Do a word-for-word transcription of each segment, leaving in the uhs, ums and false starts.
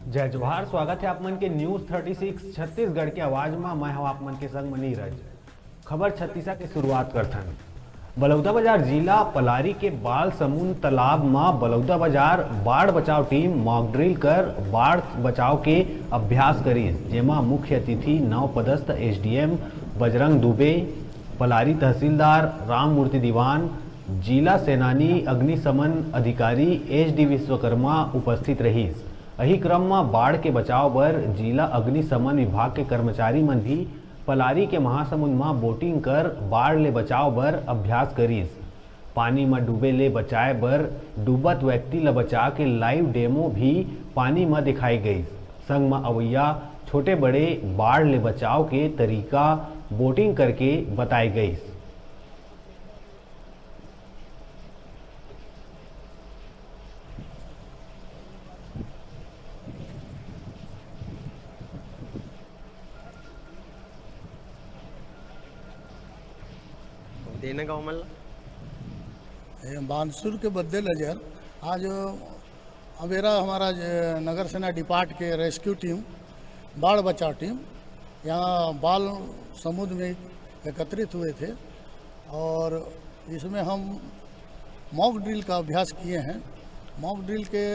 जय जोहार, स्वागत है आप मन के News thirty six छत्तीसगढ़ के आवाज मा। मैं हूं आप मन के संग म नीरज। खबर छत्तीसा के शुरुआत करथन। बलौदाबाजार जिला पलारी के बाल समुंद तालाब मा बलौदाबाजार बाढ़ बचाव टीम मॉक ड्रिल कर बाढ़ बचाव के अभ्यास करिस, जेमा मुख्य अतिथि नव पदस्थ S D M Bajrang Dubey, Palari tehsildar Ram मूर्ति दीवान, जिला सेनानी अग्निशमन अधिकारी एच डी विश्वकर्मा उपस्थित रहिस। अही क्रम म बाढ़ के बचाव बर जिला अग्निशमन विभाग के कर्मचारी मन भी पलारी के महासमुंद म बोटिंग कर बाढ़ ले बचाव बर अभ्यास करिस। पानी म डूबे ले बचाए बर डूबत व्यक्ति ल बचा के लाइव डेमो भी पानी म दिखाए गइस। संग म अवइया छोटे बड़े बाढ़ ले बचाव के तरीका बोटिंग करके बताए गइस। देना गाँव मन ला। ये मानसून के बदले नजर आज अबेरा हमारा जे नगर सेना डिपार्ट के रेस्क्यू टीम, बाढ़ बचाव टीम यहाँ बाल समुद्र में एकत्रित हुए थे और इसमें हम मॉक ड्रिल का अभ्यास किए हैं। मॉक ड्रिल के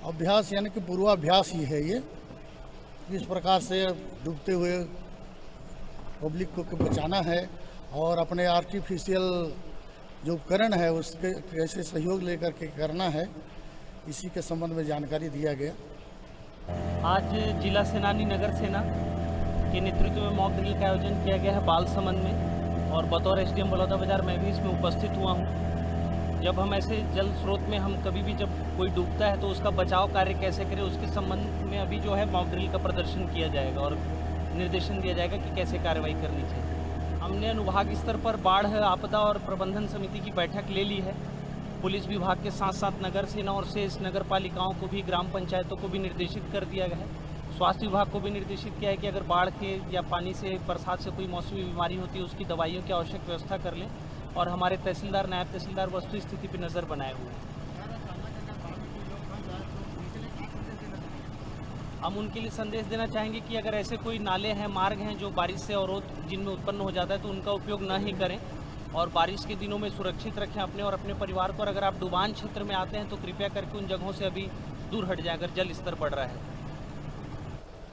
अभ्यास यानी कि पूर्वाभ्यास ही है ये, किस प्रकार से डूबते हुए पब्लिक को बचाना है और अपने आर्टिफिशियल जो उपकरण है उसके कैसे सहयोग लेकर के करना है, इसी के संबंध में जानकारी दिया गया। आज जिला सेनानी नगर सेना के नेतृत्व में मॉक ड्रिल का आयोजन किया गया है बाल समंद में, और बतौर एसडीएम बलौदा बाजार मैं भी इसमें उपस्थित हुआ हूँ। जब हम ऐसे जल स्रोत में हम कभी भी जब कोई डूबता है तो उसका बचाव कार्य कैसे करें, उसके संबंध में अभी जो है मॉक ड्रिल का प्रदर्शन किया जाएगा और निर्देशन दिया जाएगा कि कैसे कार्रवाई करनी चाहिए। हमने अनुभाग स्तर पर बाढ़ आपदा और प्रबंधन समिति की बैठक ले ली है। पुलिस विभाग के साथ साथ नगर सेना और शेष नगर पालिकाओं को भी, ग्राम पंचायतों को भी निर्देशित कर दिया गया है। स्वास्थ्य विभाग को भी निर्देशित किया है कि अगर बाढ़ के या पानी से, बरसात से कोई मौसमी बीमारी होती है, उसकी दवाइयों की आवश्यक व्यवस्था कर लें। और हमारे तहसीलदार, नायब तहसीलदार वस्तु स्थिति पर नज़र बनाए हुए हैं। हम उनके लिए संदेश देना चाहेंगे कि अगर ऐसे कोई नाले हैं, मार्ग हैं जो बारिश से अवरोध जिनमें उत्पन्न हो जाता है, तो उनका उपयोग न ही करें और बारिश के दिनों में सुरक्षित रखें अपने और अपने परिवार को। और अगर आप डुबान क्षेत्र में आते हैं तो कृपया करके उन जगहों से अभी दूर हट जाएं अगर जल स्तर बढ़ रहा है।